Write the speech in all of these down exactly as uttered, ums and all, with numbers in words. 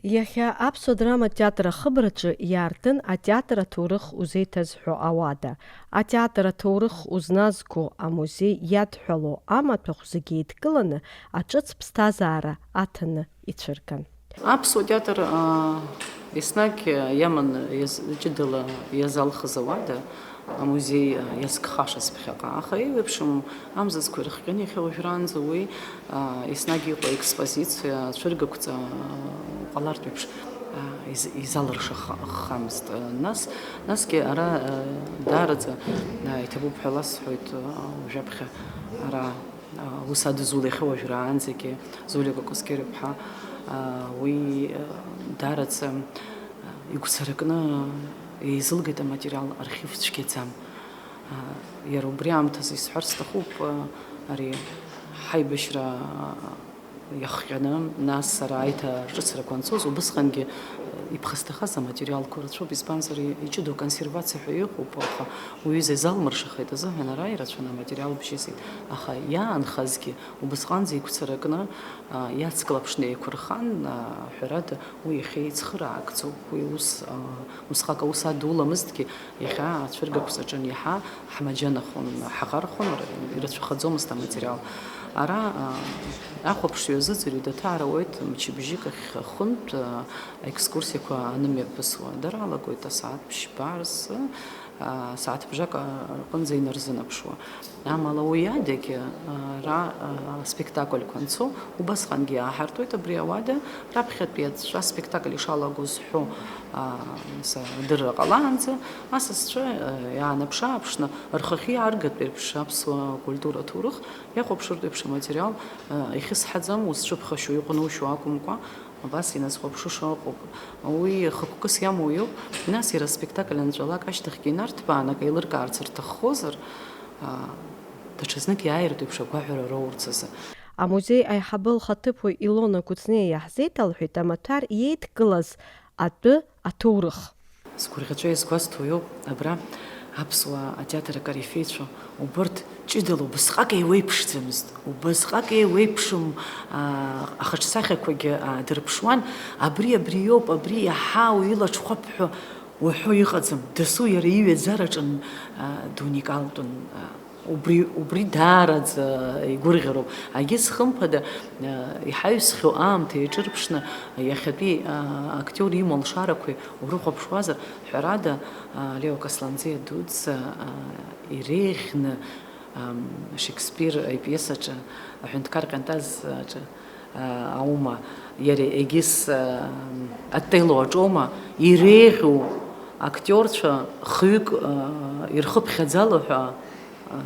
Иахьа Аԥсуа драматә театр ахыбраҿы иаартын атеатр аҭоурых узеиҭазҳәо ауада. Атеатр аҭоурых узназго амузеи иадҳәало амаҭәахә зегьы еидкыланы аҿыц ԥсҭазаара аҭаны ицәырган. Аԥсуа театр, аа, еснагь иаман иаз-, ҷыдала иазалхыз ауада, амузеи, аа, иазкхашаз ԥхьаҟа. Аха еиуеиԥшым амзызқәа ирыхҟьаны иахьа уажәраанӡа уи, аа, еснагь иҟоу аекспозициа, ацәыргақәҵа, аа, ҟалартә еиԥш, аа, из-, изалыршахамызт. Нас, насгьы ара, аа, даараӡа, аа, иҭабуп ҳәа ласҳәоит, аа, уажәаԥхьа ара Аус адызулахьоу уажәраанӡагьы Зулиа Кәакәасқьыр-иԥҳа, уи, даараӡа, игәцаракны еизылгеит аматериал, архив цәгьаӡам. Иара убри аамҭазы исҳәар сҭахуп, ари ҳаибашьра иахҟьаны, нас сара аиҭарҿыцрақәа анцоз, убысҟангьы иԥхасҭахаз аматериалқәа рацәоуп, избанзар, иҷыдоу аконсервациа ҳәа иҟоуп, аха уаҩы изалмыршахеит азыҳәан ара ирацәаны аматериал бжьысит. Аха иаанхазгьы убысҟанӡа игәцаракны, а, иацклаԥшны еиқәырхан, а, ҳәарада, уи иахьа еицхыраагӡоуп. Уи ус, а, усҟак аус адуламызҭгьы, иахьа ацәыргақәҵаҿы аниаҳа ҳмаџьанахон, ҳаӷархон, р-, ирацәахаӡомызт аматериал. Ара, а, ахәаԥшҩы азыӡырҩ даҭаар ауеит, мчыбжьык ахь хынтә, а, аекскурсиақәа анымҩаԥысуа. Дара алагоит асааҭ ԥшьба рзы, а, сааҭ бжак, а, рҟынӡа инарзынаԥшуа. Амала уи адагьы, а, ара, а, аспектакльқәа анцо, убасҟангьы иааҳартуеит абри ауада, раԥхьатәи аҵәҵәа аспектакль ишалаго зҳәо, а, са-, адырра ҟалаанӡа, асасцәа, а, иаанаԥшы-ааԥшны, рхахьы иааргатә еиԥш аԥсуа культура аҭоурых иахәаԥшыртә еиԥш аматериал, а, ихьысҳаӡам, узцәыԥхашьо, иҟәнушьо акәымкәа, Абас иназхәаԥшыша ыҟоуп. Уи хықәкыс иамоу иоуп. Нас иара аспектакль анҵәалак ашьҭахьгьы инарҭбааны акы еилыркаарц рҭаххозар, аа, даҽазнык иааиртә еиԥш агәаҳәара роурц азы. Амузеи аиҳабы лхаҭыԥуаҩ Илона Кәыҵниа иаҳзеиҭалҳәеит амаҭәар иеидкылаз атәы аҭоурых. Сгәырӷьаҵәа иазгәасҭо иоуп абра аԥсуаа атеатр акорифеицәа, убырҭ ҷыдала убысҟак еиуеиԥшӡамызт, убысҟак еиуеиԥшым, аа, ахаҿсахьақәагьы аадырԥшуан, абри, абри иоуп, абри иаҳа уи илаҽхәап ҳәа уҳәо иҟаӡам, дасу иара иҩаӡараҿын, аа, дуникалтәын, аа. Убри, убри даараӡа игәырӷьароуп. Агьыс хымԥада, а, иҳаҩсхьоу аамҭа иаҿырԥшны, иахьатәи, а, актиор имоу алшарақәеи урыхәаԥшуазар, ҳәарада, а, Лео Касланӡиа дуӡӡа, а, иреиӷьны, ам, Шекспир ипиесаҿы, аҳәынҭқар ҟьантаз аҿы, а, аума, иара егьыс, а, Отелло аҿоума, иреиӷьу актиорцәа хҩык, а, ирхыԥхьаӡало ҳәа, а,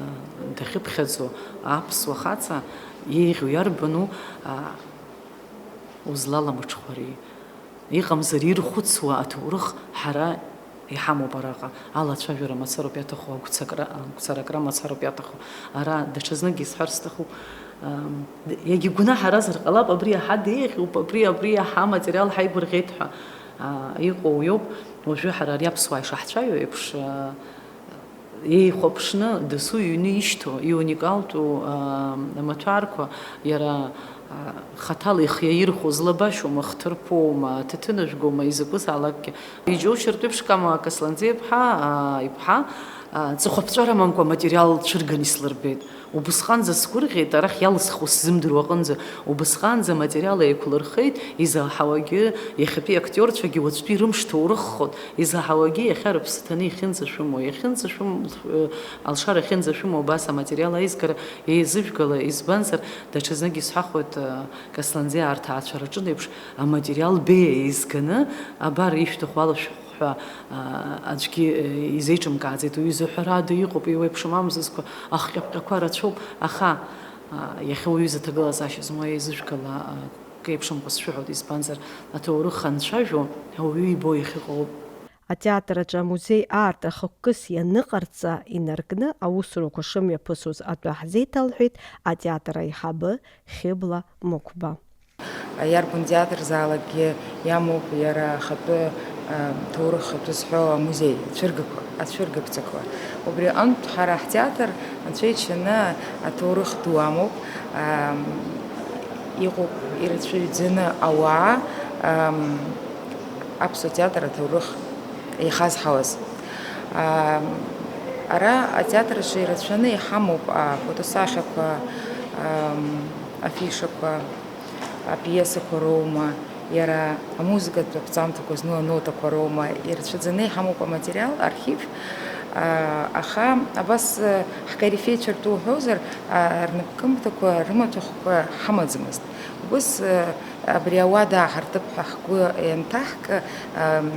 дахьыԥхьаӡо аԥсуа хаҵа иеиӷьу иарбану, а, узлаламҽхәари? Иҟамзар ирхәыцуа аҭоурых ҳара иҳамоуп араҟа, алацәажәара мацароуп иаҭаху, агәцакра-, агәцаракра мацароуп иаҭаху. Ара даҽазныкгьы исҳәар сҭахуп, ам, д-, иагьа гәнаҳаразар ҟалап, абри иаҳа деиӷьуп, абри, абри иаҳа аматериал ҳаигәырӷьеит ҳәа, а, иҟоу иоуп. Уажәы ҳара ари аԥсуаа ишаҳцәаҩу еиԥш, а, еихәаԥшны дасу иҩны ишьҭоу, иуникалтәу, аа, амаҭәарқәа, иара, аа, хаҭала ихы иаирхәо злабашьоума, хҭырԥоума, аҭаҭын ажәгоума, изакәызаалакгьы. Иџьоушьартә еиԥш, Кама Касланӡиа иԥҳа, аа, иԥҳа, аа, ҵыхәаԥҵәара амамкәа аматериал цәырган ислырбеит. Убысҟанӡа сгәырӷьеит, арахь иалысхуа сзымдыруа аҟынӡа, убысҟанӡа аматериал еиқәлырхеит, изаҳауагьы, иахьатәи актиорцәагьы уаҵәтәи рымш ҭоурыххоит, изаҳауагьы иахьа рыԥсы ҭаны иахьынӡашәымоу, иахьынӡашәым-, э, алшара ахьынӡашәымоу убас аматериал аизгара еизыжәгала, избанзар, даҽазнык исҳәахуеит, э, Касланӡиа арҭаацәа рҿы еиԥш, аматериал беиа еизганы, абар, ишәҭаху ала шәхәы ҳәа, аа, аӡәгьы, э, изеиҿымкааӡеит, уаҩыза ҳәарада иҟоуп, еиуеиԥшым амзызқәа, ахҟьаԥҟьақәа рацәоуп, аха, аа, иахьа уаҩыза ҭагылазаашьа змоу еизыжәгала, аа, кеиԥшымкәа сшәыҳәоит, избанзар, аҭоурых анцәажәо ауаҩы ибо иахьыҟоу. Атеатр аҿы амузеи аартра хықәкыс ианыҟарҵа инаркны аусурақәа шымҩаԥысуаз атәы ҳзеиҭалҳәеит атеатр аиҳабы Хьыбла Мықәба. Иарбан театрзаалакгьы иамоуп иара ахатәы, а, ҭоурых атәы зҳәо амузеи, ацәыргақәа, ацәыргақәҵақәа. Убри аҟынтә ҳара ҳтеатр анцәа иџьшьаны аҭоурых ду амоуп. А, иҟоуп ирацәаҩӡаны ауаа, Ам, аԥсуа театр аҭоурых еихазҳауаз. Ам, ара атеатр аҿы ирацәаны иҳамоуп афотосахьақәа, ам, афишақәа, апиесақәа роума, иара амузыкатә аԥҵамҭақәа зну анотақәа роума, ирацәаӡаны иҳамоуп аматериал, архив, а, аха абас, а, ҳкорифеицәа ртәы уҳәозар, а, рнапкымҭақәа, рымаҭәахәқәа ҳамаӡамызт. Убыс, а, абри ауада ааҳартып ҳәа ҳгәы ианҭаҳк, ам,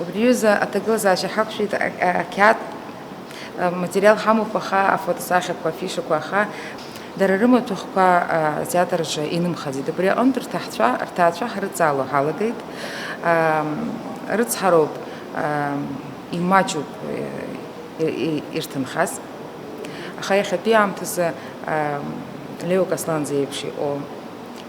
убри аҩыза аҭагылазаашьа ҳақәшәеит, а-, а-, ақьаад, а, материал ҳамоуп, аха афотосахьақәа, афишақәа, аха дара рымаҭәахәқәа, а, атеатр аҿы инымхаӡеит. Убри аҟынтә рҭаҳцәа, рҭаацәа ҳрыҵаало ҳалагеит. Ам, рыцҳароуп, ам, имаҷуп, э, и-, и-, ирҭынхаз. Аха иахьатәи аамҭазы, ам, Лео Касланӡе иеиԥш иҟоу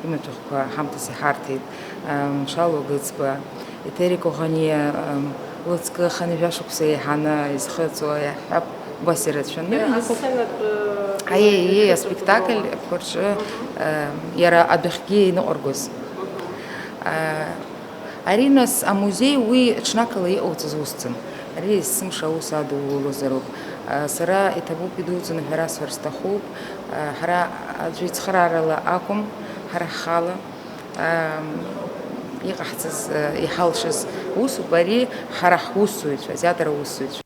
имаҭәахәқәа ҳамҭас иҳарҭеит, ам, Шалуа Гыцба, Еҭери Коӷониа, ам, лыҵкы хынҩажәа шықәса еиҳаны изхыҵуа, иаҳҳәап, убас ирацәаны иҟоуп. Асценатә, э, Аиеи, аиеи, аспектакльқәа рҿы, ам, иара адәахьгьы иныҟәыргоз. А, Ари, нас, амузеи уи ҽнакала иҟауҵаз усӡам. Ари есымша аус адулозароуп. А, сара иҭабуп идуӡӡаны ҳәара сҳәар сҭахуп. А, ҳара аӡәы ицхыраарала акәым, ҳара ҳхала, ам, иҟаҳҵаз, а, иҳалшаз усуп. Ари ҳара ҳусзуҩцәа, атеатр аусзуҩцәа.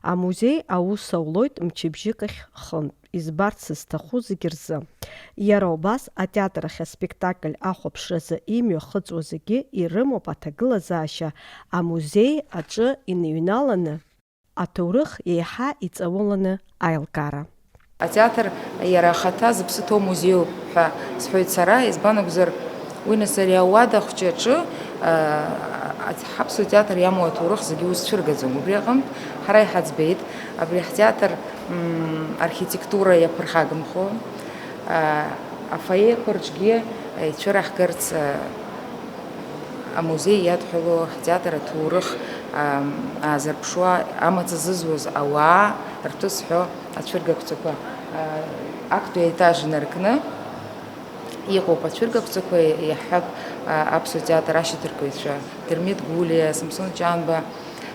Амузеи аус аулоит мчыбжьык ахь хынтә. Избарц зызҭаху зегь рзы. Иара убас атеатр ахь аспектакль ахәаԥшразы имҩахыҵуа зегьы ирымоуп аҭагылазаашьа амузеи аҿы иныҩналаны, аҭоурых еиҳа иҵауланы аилкаара. Атеатр иара ахаҭа зыԥсы ҭоу музеиуп ҳәа сҳәоит сара, избан акәзар, уи нас ари ауада хәҷы аҿы, а, ҳаԥсуа театр иамоу аҭоурых зегьы узцәыргаӡом. Убри аҟынтә ҳара иҳаӡбеит, абри ҳтеатр, м, архитектура иаԥырхагамхо, а, афоеқәа рҿгьы ицәыраҳгарц, а, амузеи иадҳәалоу ҳтеатр аҭоурых, а, аазырԥшуа, амаҵ зызуаз ауаа ртәы сҳәо ацәыргақәҵақәа, а, актәи аетаж инаркны иҟоуп. Ацәыргақәҵақәа иаҳҳәап, а, аԥсуа театр ашьаҭаркыҩцәа Дырмит Гәлиа, Самсон Ҷанба,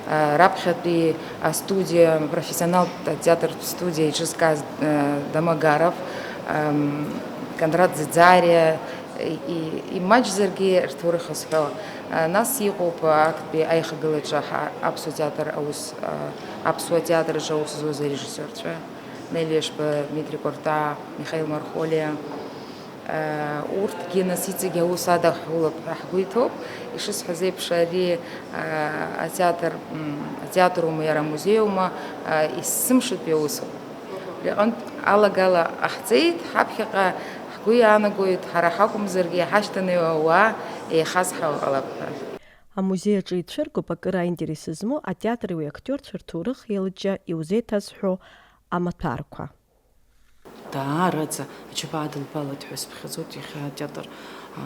а, раԥхьатәи астудиа, профессионалтә атеатртә студиа еиҿызкааз, а, Дамагаров, ам, Кондрат Ӡиӡариа, и-, и-, имаҷзаргьы рҭоурых азҳәо. А, нас иҟоуп актәи аихагылаҿы ҳа-, аԥсуа театр аус, а, аԥсуа театр аҿы аус зуаз арежиссиорцәа, Нелли Ешба, Дмитри Кәарта, Михаил Мархолиа. Урҭгьы нас иҵегь аус адаҳулап ҳәа ҳгәы иҭоуп. Ишысҳәаз еиԥш, ари, а, атеатр, м, атеатрума, иара амузеиума, а, есымшатәи аусуп. Убри аҟынтә алагала ҟаҳҵеит, ҳаԥхьаҟа ҳгәы иаанагоит, ҳара ҳакәымзаргьы иҳашьҭанеиуа ауаа еихазҳауа ҟалап ҳәа. Амузеи аҿы ицәыргоуп акыр аинтерес змоу атеатри уи актиорцәа рҭоурых еилыҷҷа иузеиҭазҳәо амаҭәарқәа. Даараӡа аџьабаа дылбалеит ҳәа исԥхьаӡоит иахьа атеатр, аа,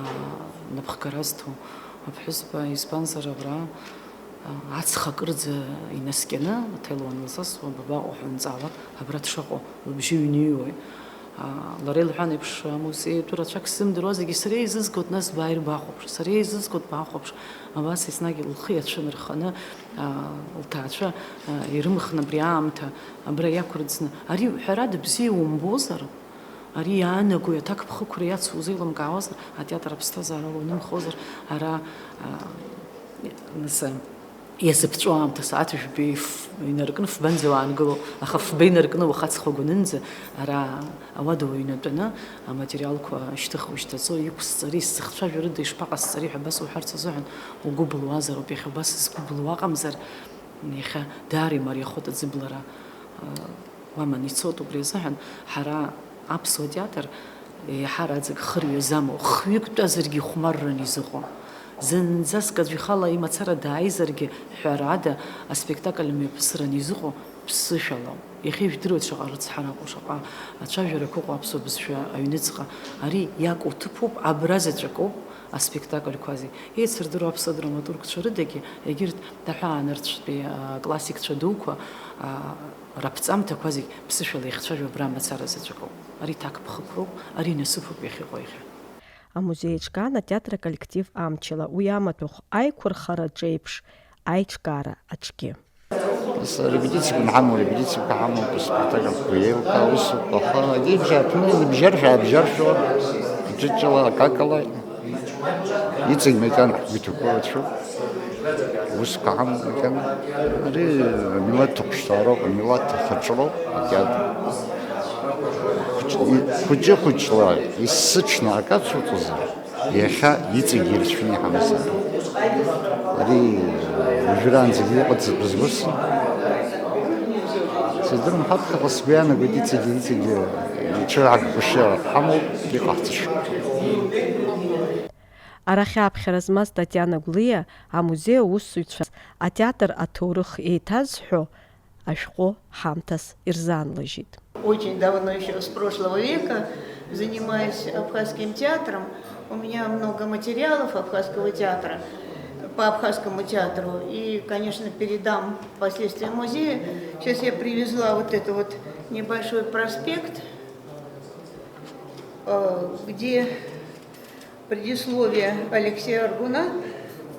напхгара зҭо аԥҳәызба, избанзар, абра, аа, ацха акырӡа инаскьаны, аҭел уанылзасуа, бабаҟоу ҳәа уанҵаалак, абра дшыҟоу лыбжьы ҩныҩуеит. Аа, лара илҳәан еиԥш, амузеи атәы рацәак сзымдыруа зегьы сара еизызгоит, нас бааир бахәаԥш, сара еизызгоит, бахәаԥш. Абас еснагь лхы иацәынарханы, аа, лҭаацәа, аа, ирымхны абри аамҭа абра иақәырӡны, ари, ҳәарада, бзиа умбозар, ари иаанагои аҭакԥхықәра иацу узеилымкаауазар, атеатр аԥсҭазаарала унымхозар, ара, аа, нас, иазыԥҵәо аамҭа сааҭ жәба иф-, инаркны фбанӡа уаангыло, аха фба инаркны уахаҵ хәагәанынӡа ара ауада уҩнатәаны аматериалқәа шьҭыхуа-шьҭаҵо иқәсҵари, сзыхцәажәарыда, ишԥаҟасҵари ҳәа абас уҳәарц азыҳәан угәы былуазароуп. Иахьа убас згәы былуа аҟамзар, иахьа даара имариахоит аӡыблара, уаман ицоит. Убри азыҳәан ҳара аԥсуа театр еиҳараӡак хырҩа замоу, хҩык тәазаргьы ихәмарран изыҟоу, зынӡаск аӡә ихала имацара дааизаргьы, ҳәарада, аспектакль мҩаԥысран изыҟоу ԥсышәалоуп. Иахьа ижәдыруеит шаҟа рыцҳарақәоу, шаҟа ацәажәарақәа ыҟоу аԥсуа бызшәа аҩныҵҟа. Ари иаку ҭыԥуп, абра заҵәык ауп аспектакльқәа зегь. Еицырдыруа аԥсуа драматургцәа рыдагьы, егьырҭ аҳәаанырцәтәи, а, классикцәа дуқәа, а, раԥҵамҭақәа зегь ԥсышәала ихцәажәо абра мацара заҵәык ауп. Ари ҭакԥхықәроуп, ари насыԥуп иахьыҟоу иахьа. Амузеи аҿган атеатр аколлектив амчала, уи амаҭәахә аиқәырхараҿ еиԥш аиҿкаара аҿгьы. Репетициақәа нҳамоу, репетициақәа ҳамоуп, спектакльқәа еилкаа усуп, аха ибжьаԥны, ныбжьаршәа-аабжьаршәуа, ҷыҷҷала, акакала, иҵегь макьана ҳгәы иҭоуп, рацәоуп. Усқәа ҳамоуп макьана. Ари амилаҭ ахәшьҭаароуп, амилаҭ ахаҿроуп атеатр. Хәыҷы-хәыҷла исыҽны акы ацуҵозар, иахьа иҵегь ирацәаны иҳамазар. Ари уажәраанӡагьы иҟаӡатәыз усын. Сыздырам, ҳаԥхьаҟа сгәы иаанагоит, иҵегьы, иҵегьы ицәыраагақәа шыҟоу ҳамоуп, иҟаҳҵаша. Арахь аԥхьара змаз Татиана Гәлиа амузеи аусзуҩцәа атеатр аҭоурых еиҭазҳәо ашәҟәы ҳамҭас ирзаанлыжьит. Очень давно, еще с прошлого века, занимаюсь абхазским театром. У меня много материалов абхазского театра, по абхазскому театру. И, конечно, передам впоследствии музею. Сейчас я привезла вот это вот небольшой проспект, э, где предисловие Алексея Аргуна,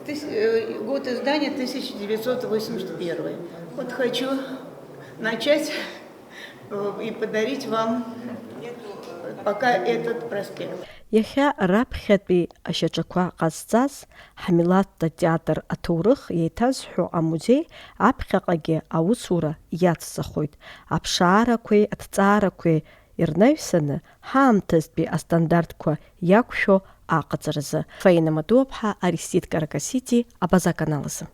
тыс- э, год издания тысяча девятьсот восемьдесят первый. Вот хочу начать э, и подарить вам пока этот проспект. Иахьа раԥхьатәи ашьаҿақәа ҟазҵаз, ҳмилаҭтә атеатр аҭоурых еиҭазҳәо амузеи аԥхьаҟагьы аусура иацҵахоит. Аԥшаарақәеи аҭҵаарақәеи ирнаҩсаны, ҳаамҭазтәи астандартқәа иақәшәо аҟаҵаразы. Фаина Матуаԥҳа, Арестит Каракасиди, Абаза канал азы.